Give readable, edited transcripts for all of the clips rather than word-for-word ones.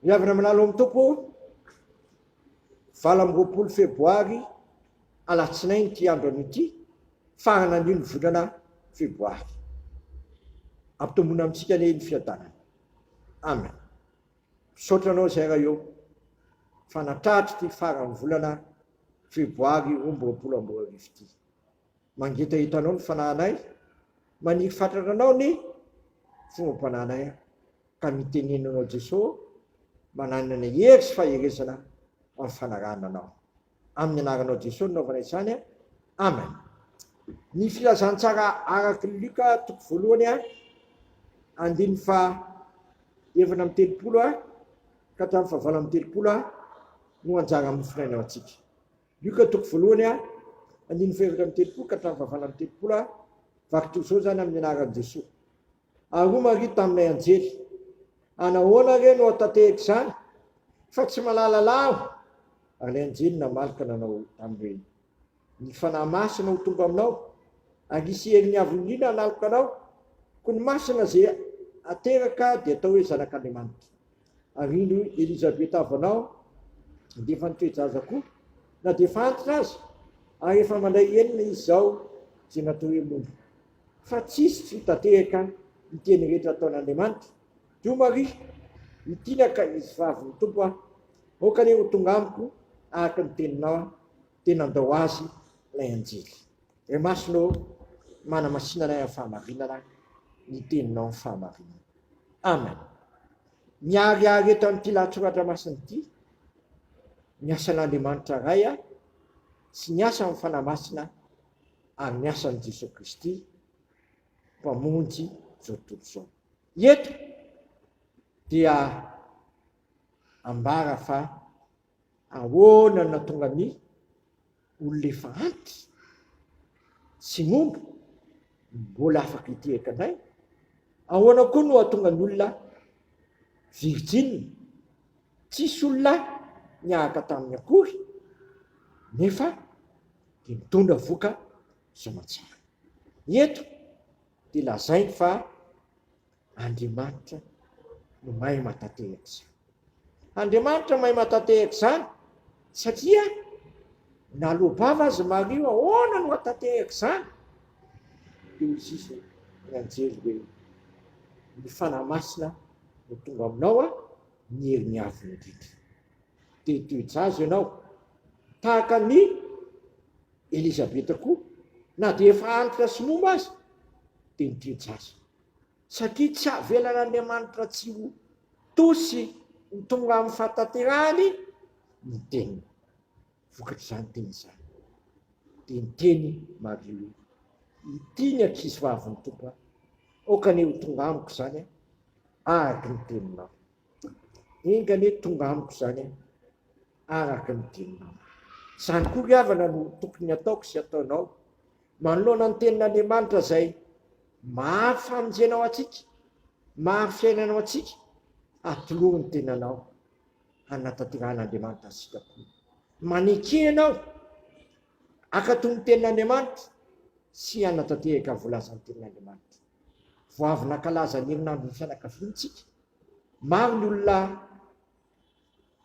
Ny havana manalo amin'ny Tompo, 28 febroary, alatsinainy ity andro anio ity, farana anio ny volana febroary. Ampitomboina amintsika anie ny fiadanana. Amen. Misaotra anao izay Ray ô, fa natratra ity faran'ny volana febroary 2022 ity. Mangetaheta anao ny fanahinay, maniry fatratra anao ny fombam-panahinay ka mitenena anao Jeso mananana hery sy faherezana amin'ny fanarahana anao. Amin'ny anaranao Jeso no naovana izany. Amen. Ny filazantsara araka ny Lioka toko voalohany andininy faha 34 ka hatramin'ny faha 38 no anjara mofonaina ho antsika. Lioka toko voalohany andininy faha 34 ka hatramin'ny faha 38, vaky toy izao izany amin'ny anaran'i Jesoa. Ary hoy Maria tamin'ilay anjely, Anahoana re no hahatantehiko izany, fa tsy mahalala lahy aho? Ary ilay anjely namaly ka nanao taminy hoe, Ny Fanahy Masina ho tonga aminao, ary hisy herin'ny Avo Indrindra hanaloka anao, koa ny Masina izay hateraka dia hatao hoe Zanak'Andriamanitra. Ary indro Elizabeta havanao dia efa nitoe-jaza koa, na dia efa antitra aza, ary efa mandray enina izy izao, izay natao hoe momba. Fa tsisy tsy ho tanteraka ny teny rehetra ataon'Andriamanitra. Dio Maria, ity ny ankizy vavin'ny Tompo aho. Aoka anie ho tonga amiko araka ny teninao aho. Dia nandao azy ilay anjely. Ray Masina ô, manamasina anay amin'ny fahamarinana ny teninao ny fahamarinana. Amen. Miharihary eto amin'ity lahatsoratra masina ity ny asan'Andriamanitra Ray sy ny asan'ny Fanahy Masina ary ny asan'i Jesoa Kristy Mpamonjy izao tontolo izao. Eto dia ambara fa ahoana no nahatonga ny olona efa antitra sy momba mbola afaka hitehaka indray? Ahoana koa no hahatonga ny olona virjina tsisy olona niaraka taminy akory nefa dia mitondra voka soamantsara. Eto dia lazainy fa Andriamanitra no mahay mahatanteraka izany. Andriamanitra mahay mahatanteraka izany satria naloa-bava azy Maria ahoana no hahatanteraka izany? Dia hoy izy ny anjely hoe ny Fanahy Masina no tonga aminao ny herin'ny Avo Indrindra. Dia hitoe-jaza ianao tahaka ny Elizabeta koa, na dia efa antitra sy momba aza, dia nitoe-jaza. Satria tsy avelan'Andriamanitra tsy ho to sy ho tonga amin'ny fahatanterahany ny teniny. Vokatr'izany teny izany, dia niteny Maria hoe, Ity ny ankizivavin'ny Tompo ahy, aoka anie ho tonga amiko izany araka ny teninao. Enga anie tonga amiko izany araka ny teninao. Izany koa ry havana no tokony hataoko sy hataonao manoloana ny tenin'Andriamanitra izay mahary famonjena ho antsika, mahary fiainana ho antsika, atolory ny tenanao hanatanterahan'Andriamanitra ny sitrapony. Maneke ianao hankatò ny tenin'Andriamanitra sy hanatanteraka ny voalazan'ny tenin'Andriamanitra. Vao avy nankalaza ny herinandron'ny fianakaviana isika. Maro ny olona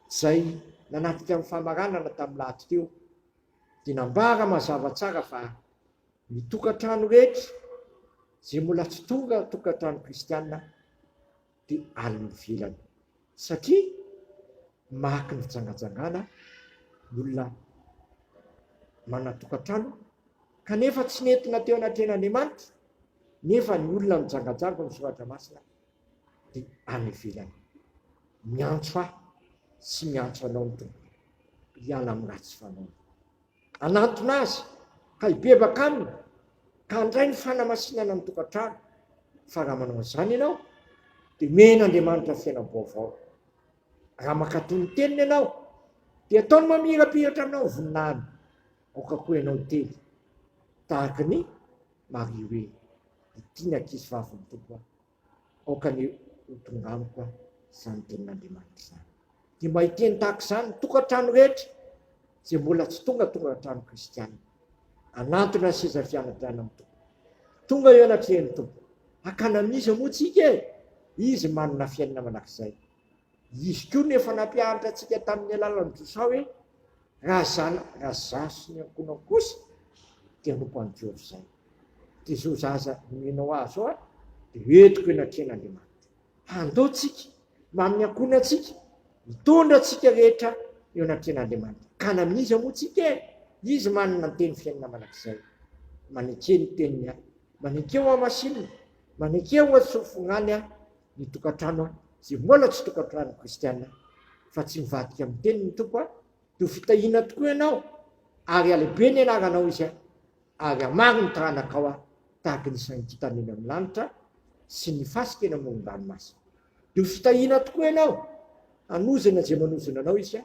izay nanatrika ny famaranana tamin'ny lahady teo dia nambara mazava tsara fa ny tokantrano rehetra izay mbola tsy tonga tokantrano kristiana dia alin'ny ivelany satria mahaky ny fijangajangana ny olona manan-tokantrano kanefa tsy nentina teo anatrehan'Andriamanitra nefa ny olona mijangajanga ny soratra masina dia any ivelany. Miantso ahy sy miantso anao ny Tompo hiala amin'ny ratsy fanaony. Hanantona azy ka hibebaka aminy ka handray ny fanamasinana ny tokantrano fa raha manao an'izany ianao dia omen'Andriamanitra fiainam-baovao. Raha mankatò ny teniny ianao dia ataony mamirapiratra aminao ny voninahiny. Aoka koa ianao hiteny tahaka ny Maria hoe, Ity ny ankizivavin'ny Tompo aho. Aoka anie ho tonga amiko aho izany tenin'Andriamanitra izany. Dia mba hiteny tahaka izany ny tokantrano rehetra izay mbola tsy tonga tokantrano kristiana. Hanantona ny seza fiandrana amin'ny Tompo. Tonga eo anatrehan'ny Tompo. Hakana amin'iza moa tsika e? Izy manana fiainana mandrakizay. Izy koa no efa nampianatra antsika tamin'ny alalan'i Josoa hoe raha zana, raha zaho sy ny ankohonako kosa dia hanompo an'i Jehovah izay. Dia izao zaza nomenao ahy izao aho dia hoentiko eny an-tren'Andriamanitra. Handao tsika, mbamin'ny ankohonantsika, mitondra antsika rehetra eo anatrehan'Andriamanitra. Ka na amin'iza moa tsika e? Izy manana ny teny fiainana mandrakizay. Maneke ny teniny aho. Maneke ho hamasinina. Maneke ho atsofonany aho ny tokantrano aho, izay mbola tsy tokantrano kristiana, fa tsy mivadika amin'ny teniny ny Tompo aho, dia ho fitahiana tokoa ianao, ary halehibe ny anaranao Izy aho. Ary hamaro ny taranakao Aho tahaka ny isan'ny kintana eny amin'ny lanitra sy ny fasika eny amoron-dranomasina. Dia ho fitahiana tokoa ianao, hanozona izay manozona anao Izy,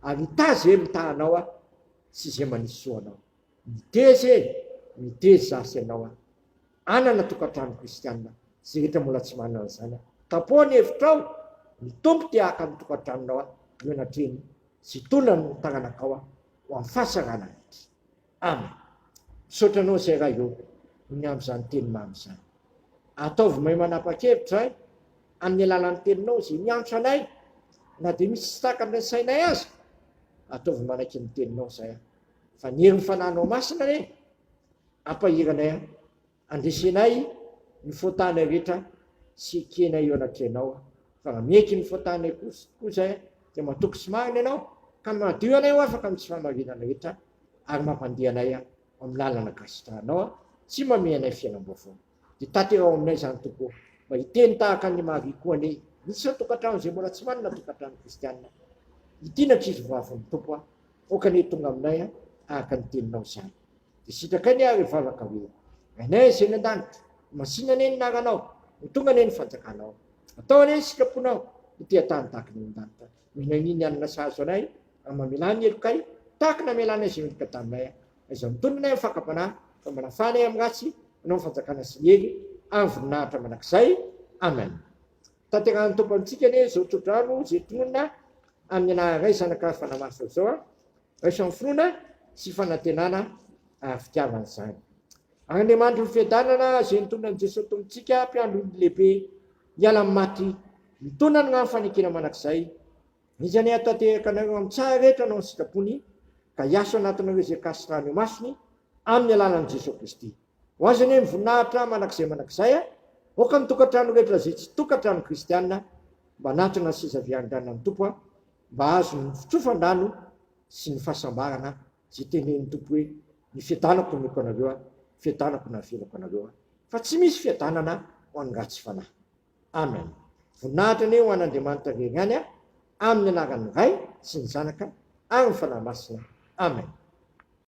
ary hitaha izay mitaha anao Aho sy izay manisy soa anao. Miteza e! Miteza izaho sy ianao aho. Hanana tokantrano kristiana izay rehetra mbola tsy manana an'izany. Tapoho ny hevitrao, ny Tompo te haka ny tokantranonao eo anatrehany sy hitondra ny taranakao ho amin'ny fahatsarana rehetra. Amen. Misaotra anao izay Ray ô noho ny amin'izany teny mamy izany. Ataovy mahay manapa-kevitra izahay amin'ny alalan'ny teninao izay miantso anay na dia misy tsy takatry ny sainay aza. Ataovy manaiky ny teninao izahay fa ny herin'ny fanahinao masina anie ampahery anay Andresenay ny faotanay rehetra sy ekenay eo anatrehanao fa raha miaiky ny faotanay kosa koa izahay dia matoky sy marina ianao ka madio anay ho afaka amin'ny tsy fahamarinana rehetra ary mampandeha anay amin'ny lalana ankasitrahanao sy mamehy anay fiainam-baovao. Dia tanteraho aminay izany Tompo ô, mba hiteny tahaka an'i Maria koa anie ny isan-tokantrano izay mbola tsy manana tokantrano kristiana ity ny ankizy vavin'ny Tompo a, aoka anie tonga aminay araka ny teninao izany. Dia sitrakay anie ary hivavaka hoe, Rainay izay any an-danitra, ho masina anie ny anaranao, ho tonga anie ny fanjakanao. Atao anie ny sitraponao, ety an-tany tahaka ny any an-danitra. Omena anie ny hanina sahaza anay, ary mamelà ny helokay, tahaka ny namelanay izay meloka taminay. Aiza mitonona anay amin'ny fakam-panahy, fa manafaha anay amin'ny ratsy, Anao ny fanjakana sy ny hery, ary ny voninahitra mandrakizay. Amen. Tanterahan'ny Tompo amintsika anie izao tsodrano izay tononina amin'ny anaran'ny Ray, Zanaka ary Fanahy Masina izao. Raiso amin'ny finoana sy fanantenana ary fitiavana izany. Ary Andriamanitry ny fiadanana izay nitondra an'i Jesoa Tompontsika, mpiandry ondry lehibe, hiala amin'ny maty, mitondra ny rano fanekena mandrakizay, Izy anie hahatanteraka anareo amin'ny tsara rehetra hanao ny sitrapony, ka hiasa ao anatinareo izay ankasitrahany eo masony, amin'ny alalan'i Jesoa Kristy. Ho Azy anie ny voninahitra mandrakizay mandrakizay. Aoka ny tokantrano rehetra izay tsy tokantrano kristiana mba hanatona ny seza fiandrianan'ny Tompo, mba hahazo ny fitsofan-drano sy ny fahasambarana izay tenenin'ny Tompo hoe, Ny fiadanako nomeko anareo, ny fiadanako navelako anareo, fa tsy misy fiadanana ho an'ny ratsy fanahy. Amen. Voninahitra anie ho an'Andriamanitra irery ihany, amin'ny anaran'ny Ray sy ny Zanaka ary ny Fanahy Masina. Amen.